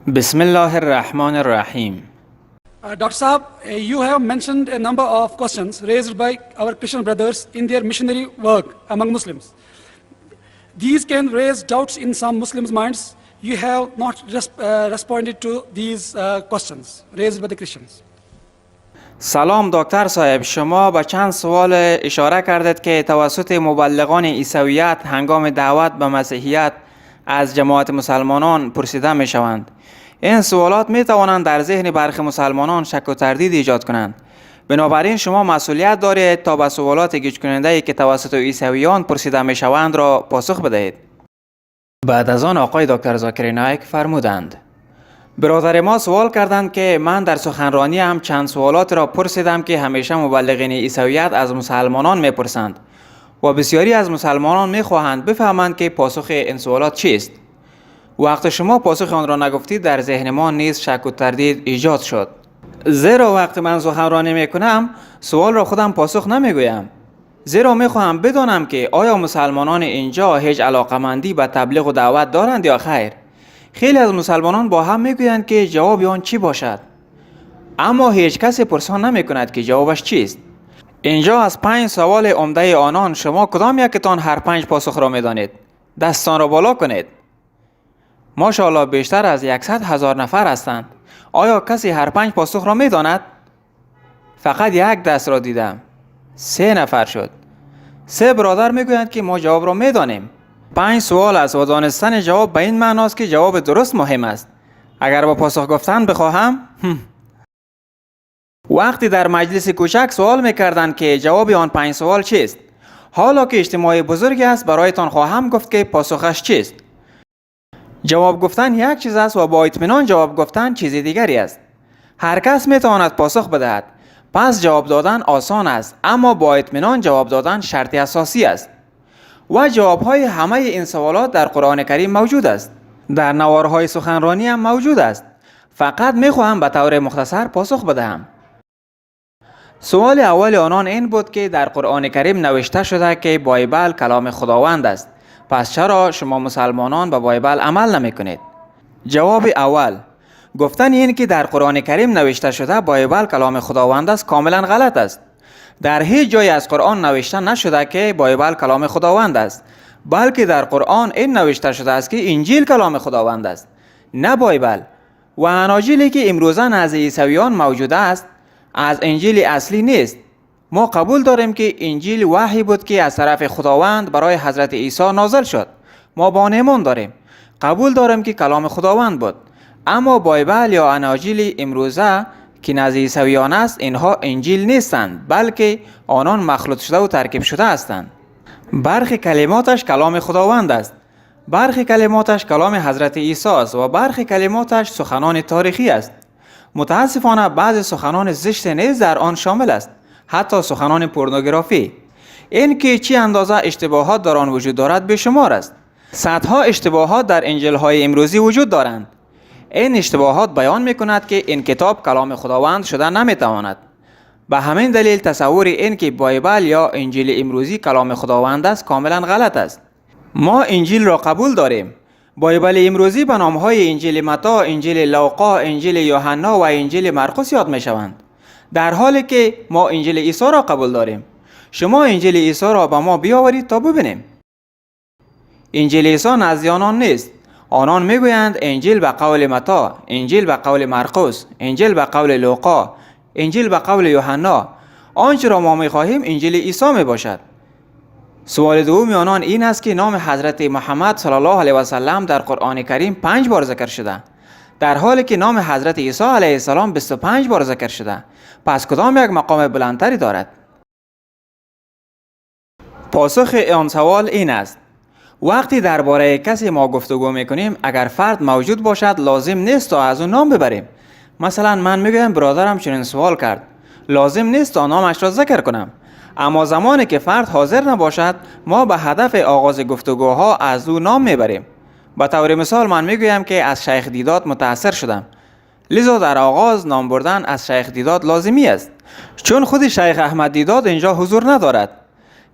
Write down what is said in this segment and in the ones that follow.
بسم الله الرحمن الرحیم. Dr. Saab, you have mentioned a number of questions raised by our Christian brothers in their missionary work among Muslims. These can raise doubts in some Muslims' minds. You have not responded to these questions raised by the Christians. سلام دکتر صاحب، شما به چند سوال اشاره کردید که توسط مبلغان عیسویت هنگام دعوت به مسیحیت از جماعت مسلمانان پرسیده می شوند. این سوالات می توانند در ذهن برخی مسلمانان شک و تردید ایجاد کنند. بنابراین شما مسئولیت دارید تا به سوالات گیج کننده ای که توسط عیسویان پرسیده می شوند را پاسخ بدهید. بعد از آن آقای دکتر ذاکر نایک فرمودند: برادر ما سوال کردند که من در سخنرانی هم چند سوالات را پرسیدم که همیشه مبلغین عیسویت از مسلمانان میپرسند و بسیاری از مسلمانان میخواهند بفهمند که پاسخ این سوالات چیست. وقتی شما پاسخ آن را نگفتید، در ذهن ما نیز شک و تردید ایجاد شد، زیرا وقتی من سخنرانی میکنم سوال را خودم پاسخ نمیگویم، زیرا میخواهم بدانم که آیا مسلمانان اینجا هیچ علاقمندی به تبلیغ و دعوت دارند یا خیر. خیلی از مسلمانان با هم میگویند که جواب آن چی باشد، اما هیچ کسی پرسان نمی کند که جوابش چیست. اینجا از پنج سوال عمده آنان شما کدام یکتان هر پنج پاسخ را میدانید؟ دستان را بالا کنید. ماشاءالله، بیشتر از 100,000 نفر هستند. آیا کسی هر پنج پاسخ را میداند؟ فقط یک دست را دیدم. سه نفر شد. سه برادر میگویند که ما جواب را میدانیم. پنج سوال است و دانستن جواب به این معناست که جواب درست مهم است. اگر با پاسخ گفتن بخواهم، وقتی در مجلس کوچک سوال میکردند که جواب آن پنج سوال چیست، حالا که اجتماع بزرگی است برایتان خواهم گفت که پاسخش چیست. جواب گفتن یک چیز است و با اطمینان جواب گفتن چیز دیگری است. هر کس می تواند پاسخ بدهد. پس جواب دادن آسان است، اما با اطمینان جواب دادن شرط اساسی است. و جوابهای همه این سوالات در قرآن کریم موجود است. در نوارهای سخنرانی هم موجود است. فقط می خواهم به طور مختصر پاسخ بدهم. سوال اول آنان این بود که در قرآن کریم نوشته شده که بایبل کلام خداوند است. پس چرا شما مسلمانان به بایبل عمل نمی کنید؟ جواب اول: گفتن این که در قرآن کریم نوشته شده بایبل کلام خداوند است کاملا غلط است. در هیچ جای از قرآن نوشته نشده که بایبل کلام خداوند است، بلکه در قرآن این نوشته شده است که انجیل کلام خداوند است، نه بایبل. و اناجیلی که امروزه نزد عیسویان موجود است از انجیل اصلی نیست. ما قبول داریم که انجیل وحی بود که از طرف خداوند برای حضرت عیسی نازل شد. ما با آن ایمان داریم. قبول داریم که کلام خداوند بود، اما بایبل یا اناجیل امروزه که نزد عیسویان است، اینها انجیل نیستند، بلکه آنان مخلوط شده و ترکیب شده هستند. برخی کلماتش کلام خداوند است، برخی کلماتش کلام حضرت عیسی است و برخی کلماتش سخنان تاریخی است. متاسفانه بعضی سخنان زشت نیز در آن شامل است، حتی سخنان پورنوگرافی. این که چی اندازه اشتباهات در آن وجود دارد بیشمار است. صدها اشتباهات در انجیل های امروزی وجود دارند. این اشتباهات بیان می کند که این کتاب کلام خداوند شده نمی تواند. به همین دلیل تصور این که بایبل یا انجیل امروزی کلام خداوند است کاملا غلط است. ما انجیل را قبول داریم. بایبل امروزی به نامهای انجیل متی، انجیل لوقا، انجیل یوحنا و انجیل مرقس یاد می شوند، در حالی که ما انجیل عیسی را قبول داریم. شما انجیل عیسی را به ما بیاورید تا ببینیم. انجیل عیسی نزد آنان نیست. آنان میگویند انجیل به قول متی، انجیل به قول مرقس، انجیل به قول لوقا، انجیل به قول یوحنا. آنچه را ما میخواهیم انجیل عیسی می باشد. سوال دوم آنان این است که نام حضرت محمد صلی الله علیه و سلم در قرآن کریم پنج بار ذکر شده، در حالی که نام حضرت عیسی علیه السلام 25 بار ذکر شده. پس کدام یک مقام بلندتری دارد؟ پاسخ آن سوال این است: وقتی درباره کسی ما گفتگو میکنیم، اگر فرد موجود باشد لازم نیست تا از او نام ببریم. مثلا من میگویم برادرم چنین سوال کرد، لازم نیست تا نامش را ذکر کنم. اما زمانی که فرد حاضر نباشد، ما به هدف آغاز گفتگوها از او نام میبریم. به طور مثال من میگویم که از شیخ دیدات متاثر شدم، لذا در آغاز نام بردن از شیخ دیدات لازمی است، چون خود شیخ احمد دیدات اینجا حضور ندارد.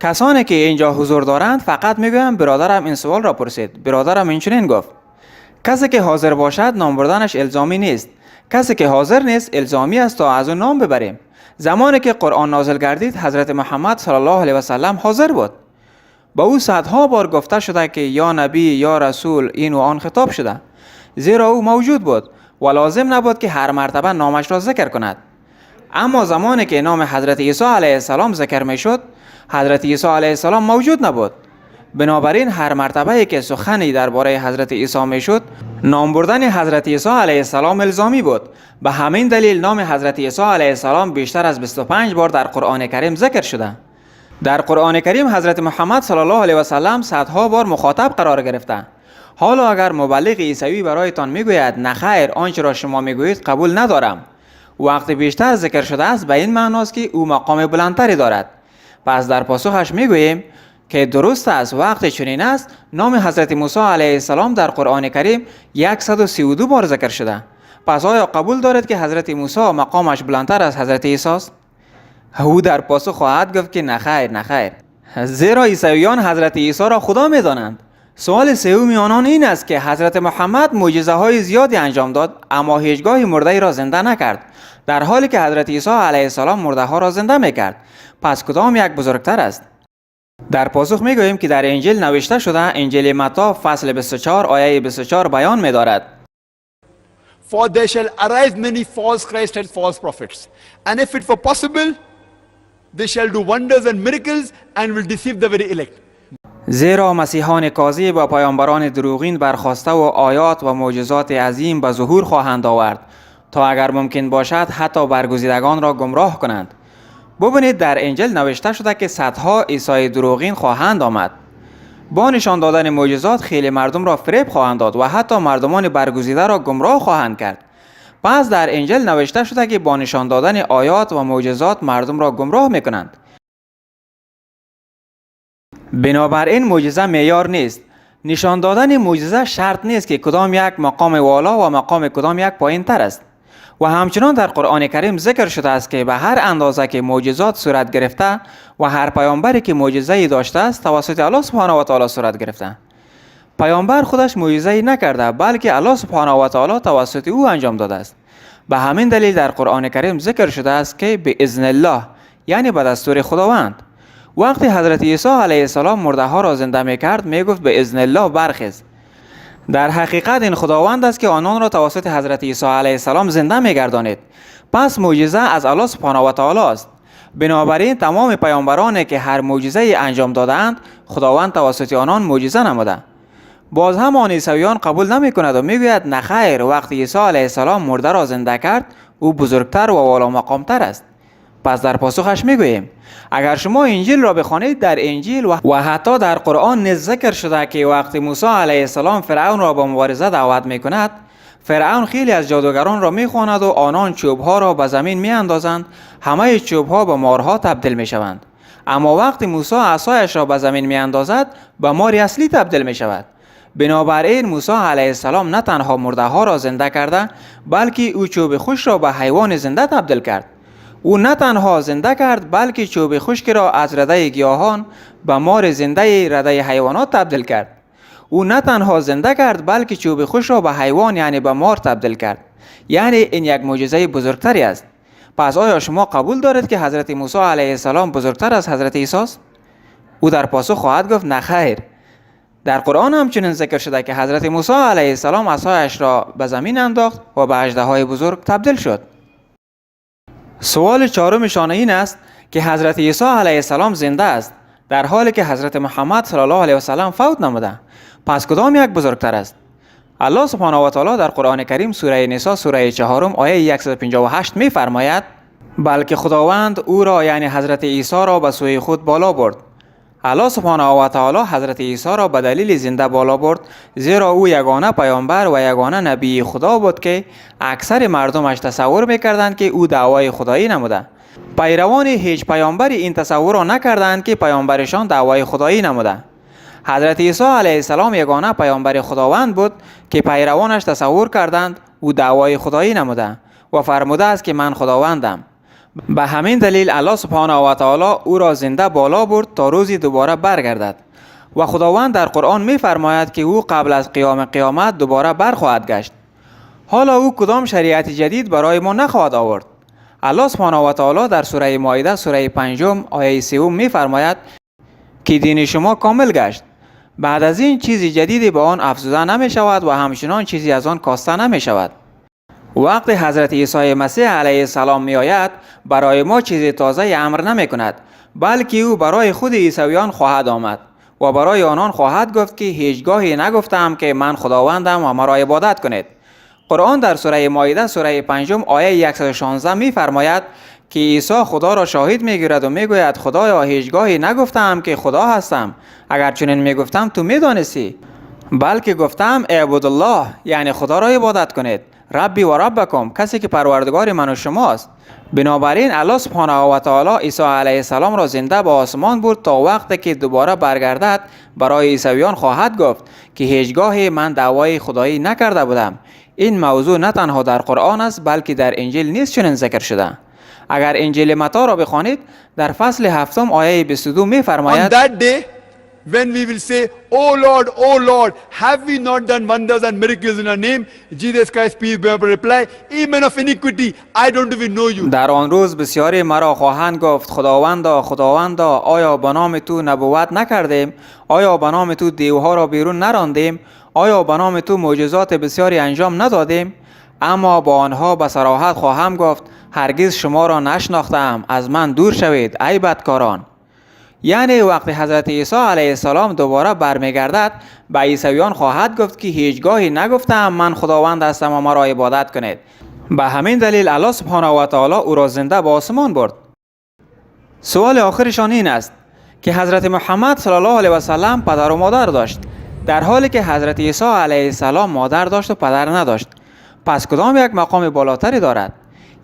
کسانی که اینجا حضور دارند فقط میگویم برادرم این سوال را پرسید، برادرم اینچنین گفت. کسی که حاضر باشد نام بردنش الزامی نیست. کسی که حاضر نیست الزامی است تا از او نام ببریم. زمانی که قرآن نازل گردید، حضرت محمد صلی الله علیه و سلم حاضر بود. با او صدها بار گفته شده که یا نبی، یا رسول، این و آن خطاب شده، زیرا او موجود بود و لازم نبود که هر مرتبه نامش را ذکر کند. اما زمانی که نام حضرت عیسی علیه السلام ذکر می شد، حضرت عیسی علیه السلام موجود نبود. بنابراین هر مرتبه که سخنی درباره حضرت عیسی می شد، نام بردن حضرت عیسی علیه السلام الزامی بود. به همین دلیل نام حضرت عیسی علیه السلام بیشتر از 25 بار در قرآن کریم ذکر شده. در قرآن کریم حضرت محمد صلی الله علیه و سلم صدها بار مخاطب قرار گرفته. حالا اگر مبلغ عیسوی برایتان میگوید نخیر، آنچه را شما میگویید قبول ندارم، وقتی بیشتر ذکر شده است، به این معناست که او مقام بلندتری دارد. پس در پاسخش میگوییم که درست است، وقتی چنین است، نام حضرت موسی علیه السلام در قرآن کریم 132 بار ذکر شده. پس آیا قبول دارید که حضرت موسی مقامش بلندتر از حضرت عیسی است؟ او در پاسخ خواهد گفت که نخیر، نخیر، زیرا عیسویان حضرت عیسی را خدا میدانند. سوال سوم آنان این است که حضرت محمد معجزه های زیادی انجام داد، اما هیچگاهی مرده را زنده نکرد، در حالی که حضرت عیسی علیه السلام مرده ها را زنده میکرد. پس کدام یک بزرگتر است؟ در پاسخ میگوییم که در انجیل نوشته شده. انجیل متی فصل 24 آیه 24 بیان می‌دارد: For there shall arise many false Christs and false prophets. And if it were possible, they shall do wonders and miracles and will deceive the very elect. زیرا مسیحان کاذب و پیامبران دروغین برخاسته و آیات و معجزات عظیم به ظهور خواهند آورد تا اگر ممکن باشد حتی برگزیدگان را گمراه کنند. ببینید، در انجیل نوشته شده که صدها عیسی دروغین خواهند آمد. با نشان دادن معجزات خیلی مردم را فریب خواهند داد و حتی مردمان برگزیده را گمراه خواهند کرد. پس در انجیل نوشته شده که با نشان دادن آیات و معجزات مردم را گمراه میکنند. بنابراین معجزه معیار نیست. نشان دادن معجزه شرط نیست که کدام یک مقام والا و مقام کدام یک پایین تر است. و همچنان در قرآن کریم ذکر شده است که به هر اندازه که معجزات صورت گرفته و هر پیامبری که معجزه داشته است، توسط الله سبحانه و تعالی صورت گرفته. پیامبر خودش معجزه نکرده، بلکه الله سبحانه و تعالی توسط او انجام داده است. به همین دلیل در قرآن کریم ذکر شده است که باذن الله، یعنی به دستور خداوند. وقتی حضرت عیسی علیه السلام مرده ها را زنده میکرد، میگفت باذن الله برخیز. در حقیقت این خداوند است که آنان را توسط حضرت عیسی علیه السلام زنده میگردانید. پس معجزه از الله سبحانه و تعالی است. بنابراین تمام پیامبرانی که هر معجزه انجام دادند، خداوند توسط آنان معجزه نموده. باز هم آن عیسویان قبول نمی کند و میگوید نخیر، وقتی عیسی علیه السلام مرده را زنده کرد، او بزرگتر و والا مقامتر است. پس در پاسخش میگوییم اگر شما انجیل را بخوانید، در انجیل و حتی در قرآن نیز ذکر شده که وقتی موسی علیه السلام فرعون را به مبارزه دعوت میکند، فرعون خیلی از جادوگران را میخواند و آنان چوبها را به زمین میاندازند. همه چوبها به مارها تبدیل میشوند، اما وقتی موسی عصایش را به زمین میاندازد، به مار اصلی تبدیل میشود. بنابراین موسی علیه السلام نه تنها مرده ها را زنده کرده، بلکه او چوب خشک را به حیوان زنده تبدیل کرد. او نه تنها زنده کرد، بلکه چوب خشک را از رده گیاهان به مار زنده رده حیوانات تبدیل کرد. او نه تنها زنده کرد، بلکه چوب خشک را به حیوان، یعنی به مار تبدیل کرد. یعنی این یک معجزه بزرگتری است. پس آیا شما قبول دارید که حضرت موسی علیه السلام بزرگتر از حضرت عیسی است؟ او در پاسخ خواهد گفت نخیر. در قرآن همچنین ذکر شده که حضرت موسی علیه السلام عصایش را به زمین انداخت و به اژدهای بزرگ تبدیل شد. سوال چهارمشان این است که حضرت عیسی علیه السلام زنده است، در حالی که حضرت محمد صلی الله علیه و سلم فوت نموده. پس کدام یک بزرگتر است؟ الله سبحانه و تعالی در قرآن کریم، سوره نساء، سوره چهارم، آیه 158 می فرماید: بلکه خداوند او را، یعنی حضرت عیسی را، به سوی خود بالا برد. الله سبحانه و تعالی حضرت عیسی را به دلیل زنده بالا برد، زیرا او یگانه پیامبر و یگانه نبی خدا بود که اکثر مردمش تصور میکردند که او دعوای خدایی نموده. پیروان هیچ پیامبری این تصور را نکردند که پیامبرشان دعوای خدایی نموده. حضرت عیسی علیه السلام یگانه پیامبر خداوند بود که پیروانش تصور کردند او دعوای خدایی نموده و فرموده است که من خداوندم. به همین دلیل الله سبحانه و تعالی او را زنده بالا برد تا روزی دوباره برگردد. و خداوند در قرآن می‌فرماید که او قبل از قیام قیامت دوباره برخواهد گشت. حالا او کدام شریعت جدید برای ما نخواهد آورد؟ الله سبحانه و تعالی در سوره مائده سوره پنجم آیه سوم می‌فرماید که دین شما کامل گشت. بعد از این چیزی جدیدی به آن افزوده نمی شود و همچنان چیزی از آن کاسته نمی شود. وقتی حضرت عیسی مسیح علیه السلام می آید برای ما چیز تازه امر نمی کند، بلکه او برای خود عیسویان خواهد آمد و برای آنان خواهد گفت که هیچگاهی نگفتم که من خداوندم و مرا عبادت کنید. قرآن در سوره مائده سوره پنجم آیه 116 می فرماید که عیسی خدا را شاهد می گیرد و می گوید خدایا هیچگاهی نگفتم که خدا هستم، اگر چنین می گفتم تو می دانستی، بلکه گفتم اعبد الله، یعنی خدا را عبادت کنید، ربی و ربکم، کسی که پروردگار من و شماست. بنابراین الله سبحانه و تعالی عیسی علیه السلام را زنده به آسمان برد تا وقتی که دوباره برگردد برای عیسویان خواهد گفت که هیچگاهی من دعوای خدایی نکرده بودم. این موضوع نه تنها در قرآن است بلکه در انجیل نیز چنین ذکر شده. اگر انجیل متی را بخوانید در فصل هفتم آیه 22 می‌فرماید On that day, when we will say, O Lord, O Lord, have we not done wonders and miracles in your name? Jesus Christ, peace be upon him, reply, ye men of iniquity, I don't even know you. در آن روز بسیاری مرا خواهند گفت خداوندا خداوندا، آیا به نام تو نبوت نکردیم؟ آیا به نام تو دیوها را بیرون نراندیم؟ آیا به نام تو معجزات بسیاری انجام ندادیم؟ اما با آنها به صراحت خواهم گفت هرگز شما را نشناختم، از من دور شوید ای بدکاران. یعنی وقتی حضرت عیسی علیه السلام دوباره برمیگردد به عیسویان خواهد گفت که هیچگاهی نگفتم من خداوند هستم و مرا عبادت کنید. به همین دلیل الله سبحانه و تعالی او را زنده به آسمان برد. سوال آخرشان این است که حضرت محمد صلی الله علیه و سلم پدر و مادر داشت، در حالی که حضرت عیسی علیه السلام مادر داشت و پدر نداشت. پس کدام یک مقام بالاتری دارد؟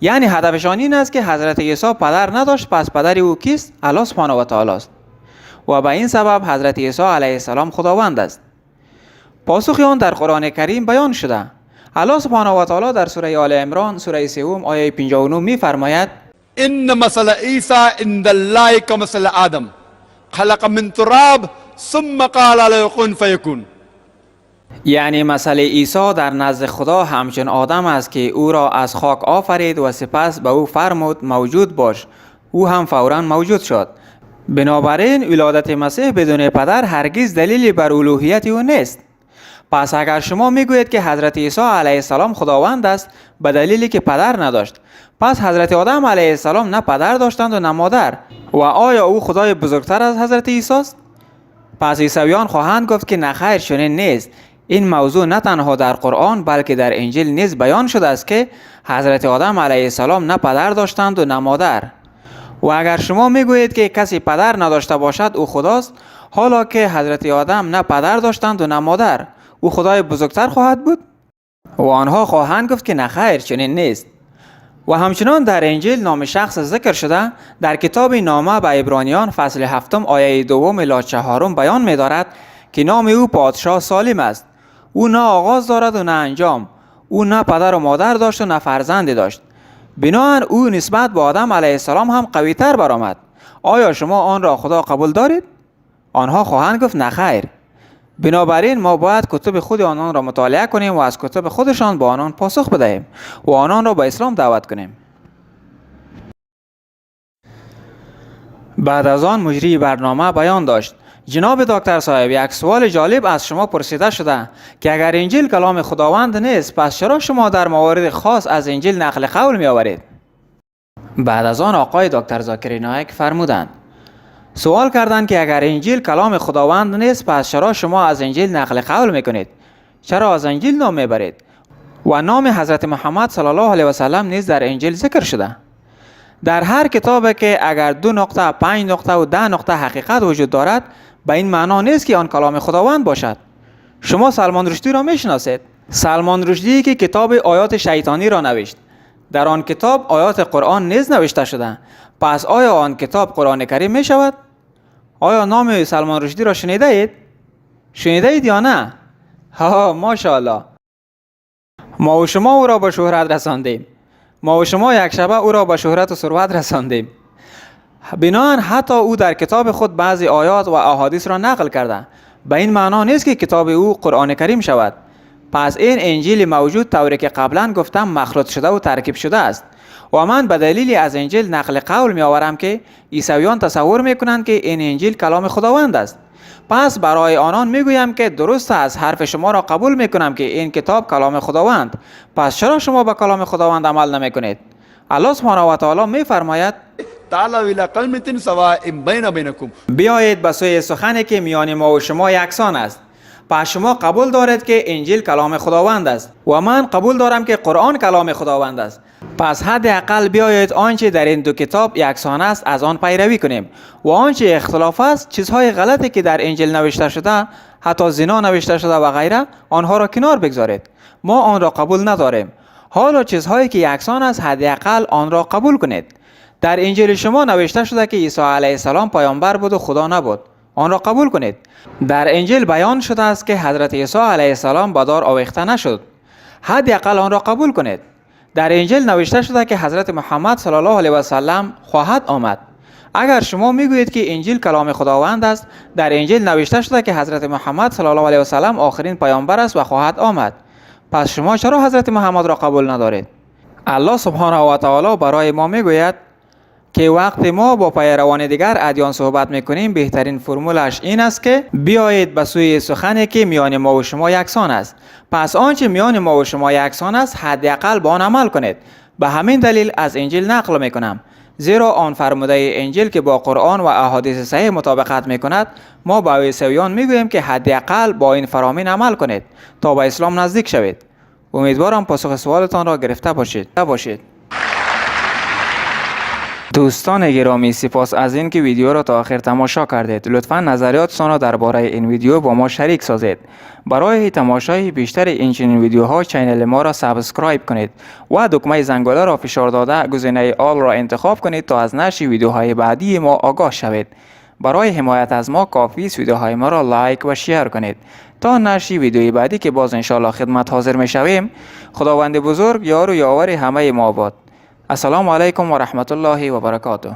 یعنی هدفشان این است که حضرت عیسی پدر نداشت، پس پدر او کیست؟ الله سبحانه و تعالی است و به این سبب حضرت عیسی علیه السلام خداوند است. پاسخ آن در قرآن کریم بیان شده. الله سبحانه و تعالی در سوره آل عمران سوره سوم آیه 59 می‌فرماید ان مثل عیسی عند الله کمثل آدم خلق من تراب ثم قال له کن فیکون. یعنی مسئله عیسی در نزد خدا همچون آدم است که او را از خاک آفرید و سپس به او فرمود موجود باش، او هم فوراً موجود شد. بنابراین ولادت مسیح بدون پدر هرگز دلیلی بر الوهیت او نیست. پس اگر شما میگویید که حضرت عیسی علیه السلام خداوند است به دلیلی که پدر نداشت، پس حضرت آدم علیه السلام نه پدر داشتند و نه مادر، و آیا او خدای بزرگتر از حضرت عیسی است؟ پس عیسویان خواهند گفت که نه خیر، چنین نیست. این موضوع نه تنها در قرآن بلکه در انجیل نیز بیان شده است که حضرت آدم علیه السلام نه پدر داشتند و نه مادر. و اگر شما میگویید که کسی پدر نداشته باشد او خداست، حالا که حضرت آدم نه پدر داشتند و نه مادر، او خدای بزرگتر خواهد بود؟ و آنها خواهند گفت که نه خیر، چنین نیست. و همچنان در انجیل نام شخص ذکر شده در کتاب نامه به عبرانیان فصل هفتم آیه دوم الی چهارم بیان می‌دارد که نام او پادشاه سالم است. او نه آغاز دارد و نه انجام، او نه پدر و مادر داشت و نه فرزندی داشت. بنابراین او نسبت به آدم علیه السلام هم قوی تر برآمد. آیا شما آن را خدا قبول دارید؟ آنها خواهند گفت نه خیر. بنابراین ما باید کتب خود آنان را مطالعه کنیم و از کتب خودشان با آنان پاسخ بدهیم و آنان را به اسلام دعوت کنیم. بعد از آن مجری برنامه بیان داشت: جناب دکتر صاحب، یک سوال جالب از شما پرسیده شده که اگر انجیل کلام خداوند نیست، پس چرا شما در موارد خاص از انجیل نقل قول می آورید؟ بعد از آن آقای دکتر ذاکر نایک فرمودند: سوال کردند که اگر انجیل کلام خداوند نیست، پس چرا شما از انجیل نقل قول میکنید؟ چرا از انجیل نام میبرید؟ و نام حضرت محمد صلی الله علیه و سلم نیز در انجیل ذکر شده. در هر کتاب که اگر 2 نقطه، 5 نقطه و 10 نقطه حقیقت وجود دارد، به این معنا نیست که آن کلام خداوند باشد. شما سلمان رشدی را میشناسید. سلمان رشدی که کتاب آیات شیطانی را نوشت. در آن کتاب آیات قرآن نیز نوشته شده. پس آیا آن کتاب قرآن کریم می شود؟ آیا نام سلمان رشدی را شنیده اید؟ شنیده اید یا نه؟ ها، ماشاءالله. ما و شما او را به شهرت رساندیم. ما و شما یک شبه او را به شهرت و ثروت رساندیم. بناءً حتی او در کتاب خود بعضی آیات و احادیث را نقل کرده، به این معنا نیست که کتاب او قرآن کریم شود. پس این انجیل موجود طوری که قبلا گفتم مخلوط شده و ترکیب شده است و من به دلیلی از انجیل نقل قول می آورم که عیسویان تصور می کنند که این انجیل کلام خداوند است. پس برای آنان می گویم که درست است، حرف شما را قبول می کنم که این کتاب کلام خداوند، پس چرا شما به کلام خداوند عمل نمی کنید؟ الله سبحانه و تعالی می فرماید: تعالوا إلى كلمة سواء بيننا وبينكم. بیایید به سوی سخنی که میان ما و شما یکسان است. پس شما قبول دارید که انجیل کلام خداوند است و من قبول دارم که قرآن کلام خداوند است. پس حداقل بیایید آنچه در این دو کتاب یکسان است از آن پیروی کنیم و آنچه اختلاف است، چیزهای غلطی که در انجیل نوشته شده، حتی زنا نوشته شده و غیره، آنها را کنار بگذارید. ما آن را قبول نداریم. حالا چیزهایی که یکسان است حداقل آن را قبول کنید. در انجیل شما نوشته شده که عیسی علیه السلام پیامبر بود و خدا نبود. آن را قبول کنید. در انجیل بیان شده است که حضرت عیسی علیه السلام به دار آویخته نشد. حداقل آن را قبول کنید. در انجیل نوشته شده که حضرت محمد صلی الله علیه و سلم خواهد آمد. اگر شما میگویید که انجیل کلام خداوند است، در انجیل نوشته شده که حضرت محمد صلی الله علیه و سلم آخرین پیامبر است و خواهد آمد. پس شما چرا حضرت محمد را قبول ندارید؟ الله سبحانه و تعالی برای ما میگوید که وقتی ما با پیروان دیگر ادیان صحبت میکنیم، بهترین فرمولش این است که بیایید به سوی سخنی که میان ما و شما یکسان است. پس آنچه میان ما و شما یکسان است حداقل با آن عمل کنید. به همین دلیل از انجیل نقل میکنم، زیرا آن فرموده انجیل که با قرآن و احادیث صحیح مطابقت میکند، ما به عیسویان میگوییم که حداقل با این فرامین عمل کنید تا به اسلام نزدیک شوید. امیدوارم پاسخ سوالتان را گرفته باشید. دوستان گرامی، سپاس از اینکه ویدیو را تا آخر تماشا کردید. لطفا نظریاتتان را درباره این ویدیو با ما شریک سازید. برای تماشای بیشتر این چنین ویدیوها channel ما را subscribe کنید و دکمه زنگوله را فشار داده گزینه all را انتخاب کنید تا از نشر ویدیوهای بعدی ما آگاه شوید. برای حمایت از ما کافی است ویدیوهای ما را like و share کنید. تا نشر ویدیوی بعدی که باز انشالله خدمت حاضر می شویم، خداوند بزرگ یار و یاور همه ما باد. السلام علیکم و رحمت الله و برکاته.